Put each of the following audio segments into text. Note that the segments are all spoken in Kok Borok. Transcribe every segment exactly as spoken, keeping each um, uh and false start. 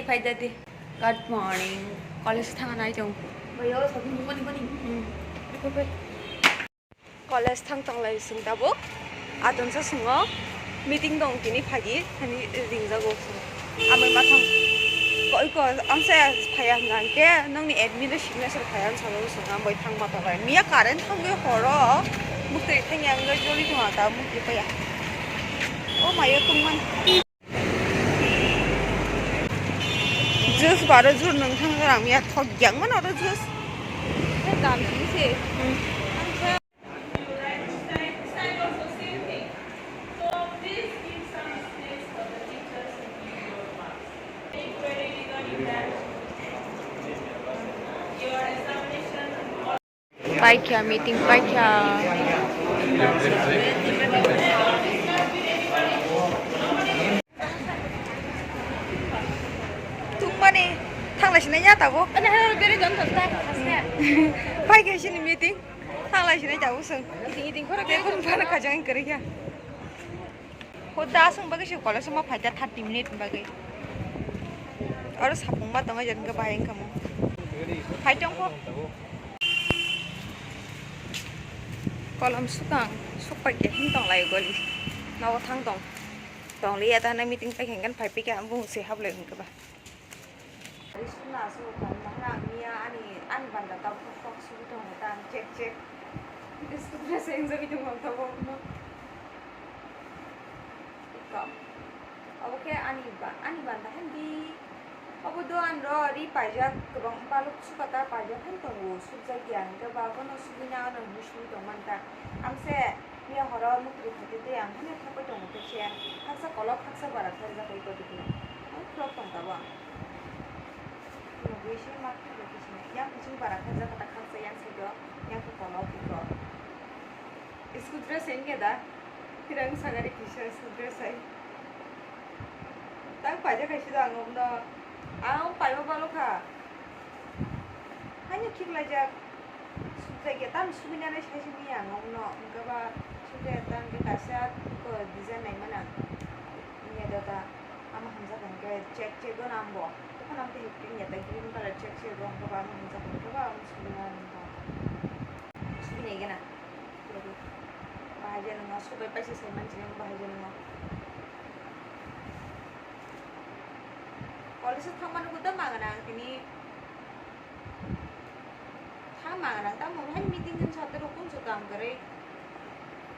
Phai da di. Good morning. College thang nai tong. Bayo, sabun bumani bani. Hmm. Pai, pai. College thang tong lai sing tabuk. Aton sa sungo meeting dong tini phagi hani ring jago. Amai ma thang. Koi ko ang sa phaya hingke nongni admin le signature phaya ang salo sung ang boi thang ma tong lai. Miya current thang ge horo. Mukti thang yang ge joli thang ta mukti paya. Oh mayo tungman. Juice baro jur nung thang rang ya thok yang man oro juice. Dam sing se. Hmm. Paikha, meeting paikha. Tungmani thanglai sinai ya tabuk. Paikha sini meeting. Thanglai sinai tabuk sung. Meeting, meeting khoro. Tebun phano kajang kari ya. Hoda aswng bagwi se college ma phaida thirty minute bagwi. Oro sapung ma tongo jan ga bahai wngkha mo. Phai tong kho. Kolom sukang sukpai khe hin tong lai goli. Nogo thang tong. Tong liya ta na meeting pai khe phai pika bung se hap lai wngkha ba. Suna aswk tong nang miya ani ani banda ta kok sugi tongo ta check check. School dress enjoy tongo ta bo no. Abo khe ani ba ani banda hindi. Abo dogan ro ri paijak kwbang baluk sukata paijak han tongo sukjak ya hingke ba bono sugina ano hinwi sugui tongmani ta. Ang se miya horo mukri phaitwi tei ang hano thapwi tongo tei se haksa kolok haksa bara khaijak oi tongkhe. Ang khulok tong tabok. Nugui se ma khe bo khe sinai. Yang bising bara khaijak kata khaksa yang side o, yang khe kolok iko. School dress wngya da? Khirang sagari kisa school dress hai. Tang paijak hai sida ang omno. Ang om paima balo kha. Haino khiklaijak. Sukjak ya, tamo sugui nanai sai se miya ang omno. Hingke ba sukjak ya, tang khe kaisa ko design naimani ang. Miya dota. Amo hamjak hingke check check o nambo. Tokon amte hepring ya ta green colour check check o hingke ba amo hamjak hingke ba amo sugui na nangkha. Sugui nai gana. Bahai je nangma subai paisa sai manchini ang bahai je nangma. College o thangmani kota mangana ang tini. Tha mangana tamo hai meeting din sa tero kun so kam kare.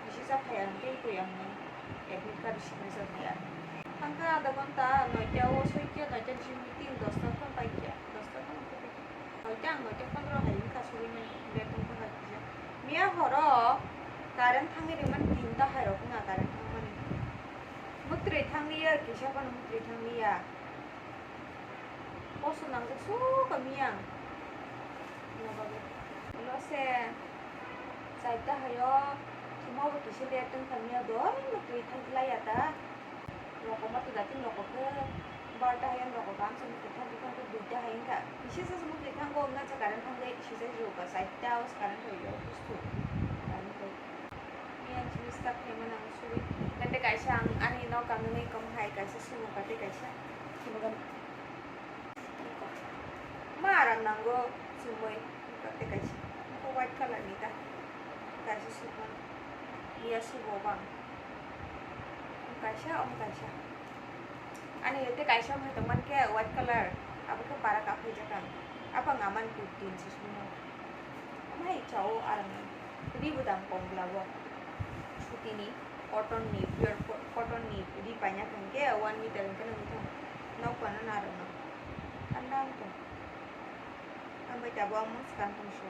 Bisi sa phaya ang tei koi ang nai. Admit card signature phaya. Thangkha adha ghonta noita o soita noita ni meeting dosta thang paikya. Dosta thang paikya. Noita ang noita pondro hai wngkha sugui mani. Betong thangkha kisa. Miya horo current thangwi rimani tinta hai rok wngkha current thangmani. Muktrwi thangliya kisa phano muktrwi thangliya. Koso nangjak sukha miyang. Ino bagwi. Ulo se chaita hayo thuma bo kisa le tongthang miya dol no twi thang lai ya ta. Roko ma tu datin roko khe barta hayan roko kam se mukti thang thang duita hayan kha. Kisa se mukti thango wngna se current thangwi sijak rw kha chaita o current thangwi rw bustu. Current thangwi. Yang sini start khaimani ang sugui. Kate kaisa ang ani nok ang nini kom hai kaisa sumo kate kaisa. Sumo kan. Ma aram nango sumui kate kaisa. Ko white color ni ta. Kaisa sumo. Iya sumo bang. Kaisa om kaisa. Ani yote kaisa om hai tongman khe white color. Abo khe bara kaphai jakang. Apa ngaman kuk din se sumo. Amai chao arang ri budang kong bla bo. Sutini cotton ni pure co-, cotton ni ri paina thang khe one meter hingke nang thang. Nok pana narang no. Andang tong. Ambai tabo ang skang tong so.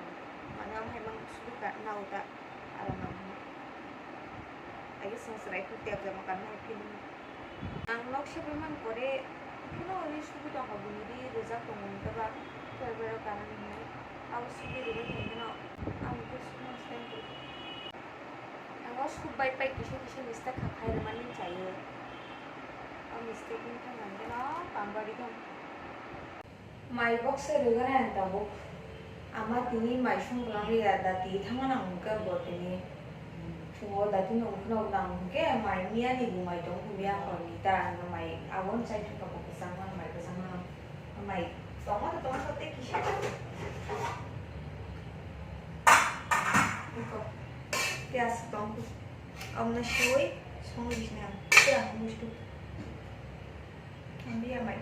Mane amhai mang sudu ka nau ta arang no. Agi song serai ku tiap jama kan hai film. Ang nok sepai man pore, kheno ri sugui tongkha bini ri rijak tongo hingke ba, phiyar bai rok kanani hinwi. Abo sugui rijak hingke no, ang khe sugui stem khe. Ang o suk bai pai kisa kisa mistake kha khai rwmani chaio. O mistake wngkha hingke no, kambari kha. Mai boksa rwgana ang tabuk. Ama tini mai songplang ri ya da twi thangmani ang hwnkhe bo tini. Phungo da tini wngkhwno nang hwnkhe mai miyani bo mai tongo miya horni ta ano mai aboni chai thangkha bo kwchangma mai kwchangma. Mai tongo to tongo tei kisa. Iko. Tei aswk tong. Omno sui song bisna. Tei ang mustu. Ang dia mai.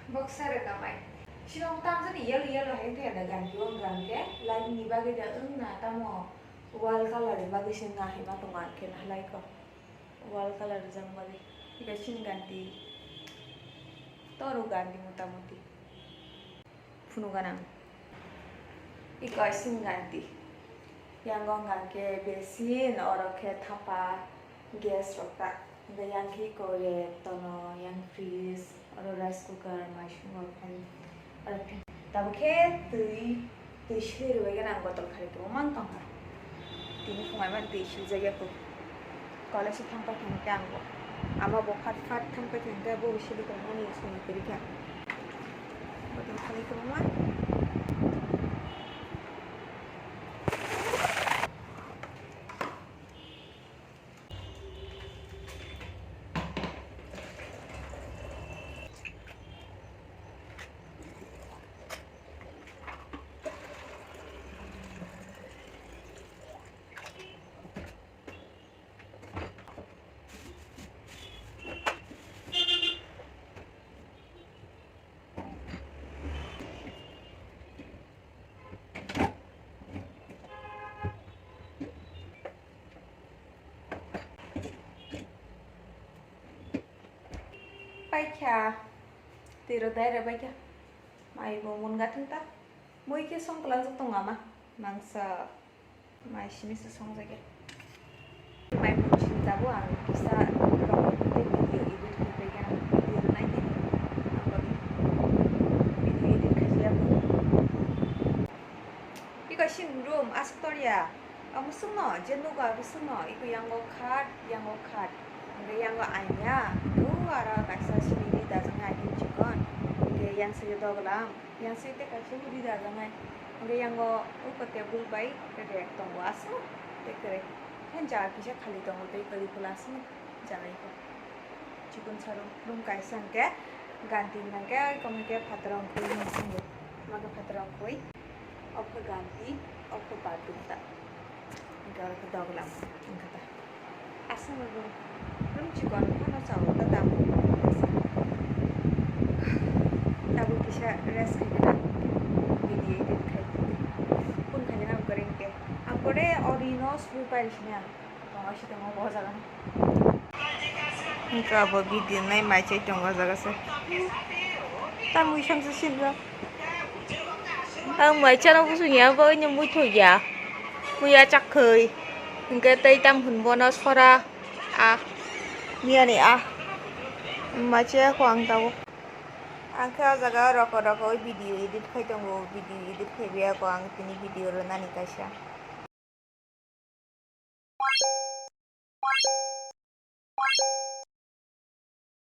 Boksa rwkamai. Sino tamjani yellow yellow hai wngkha da ganti o hwnkha hwnkhe light ni bagwi da wngna tamo wall colour ni bagwi se wngna hai ma tongo ang khe nahalai kho. Wall colour rijak bagwi. Iko sini ganti. Toro ganti mota moti. Phunu ganang. Iko sini ganti. Yang wngkha hwnkhe basin, oro khe thapa gas rok ta. Hwnkhe yang khe iko rek tono, yang fridge, oro rice cooker, mai songwk fan, oro fan. Tabuk khe twi, twi sili rwbaikhe ang botol khari tongma tongkha. Tini phungo ama twi siljak ya kho. College o thangpai thangkhe ang bo. Ama bo phat phat thangpai thangkhe bo sili tongmani songwi kwrwi kha. Botol khari tongma. Paikha, twi rw dai rw baikha. Mai bo mun gathung ta. Mui khe song kwlangjak tongo ama. Mangsa mai simi se songjak ya. Mai mun sini tabuk ang kisa rok tei video edit khe paikha. Video rwnai khe ang bagwi video edit khaijak ya. Iko sini room aswk tor ya. Omo swngno, je nugo abo swngno, iko yango khat, yango khat. Hwnkhe yango aina, iko aro kaisa sini ri dajak nai aina chikon. Hwnkhe yang side doglam, yang side kaisa ri dajak nai. Hwnkhe yango uko table bai rek tongo aswk tei kwrwi. Hanja kisa khali tongo tei kwrwi phela aswk janai kho. Chikon sa room, room kaisa hwnkhe ganti hwnkhe, iko hwnkhe phataro wngkhe, imo hwnkhe phataro wngkhe. Ophru ganti, ophru bathroom ta. Hwnkhe oro khe doglam wngkha ta. Aswk room, room chikon phano chao ta tamo. Tabuk Kisa rest khai na video edit khai. Phone khai na ang kore ke. Ang kore ori no suru pai sini ang. Tongo si tongo bo jaga. Hingke abo video nai mai chai tongo jaga se. Tamwi samsa sinro. Ang mai chana busung ya bo ini mui thok ya. Mui ya chak khoi. Hingke tei tam hun bono sora. Ah. Miyani ah. Mai chai ko ang tabo. Ang khe o jaga roko roko video edit khai tongo, video edit khai biya ko ang tini video rwnani kaisa.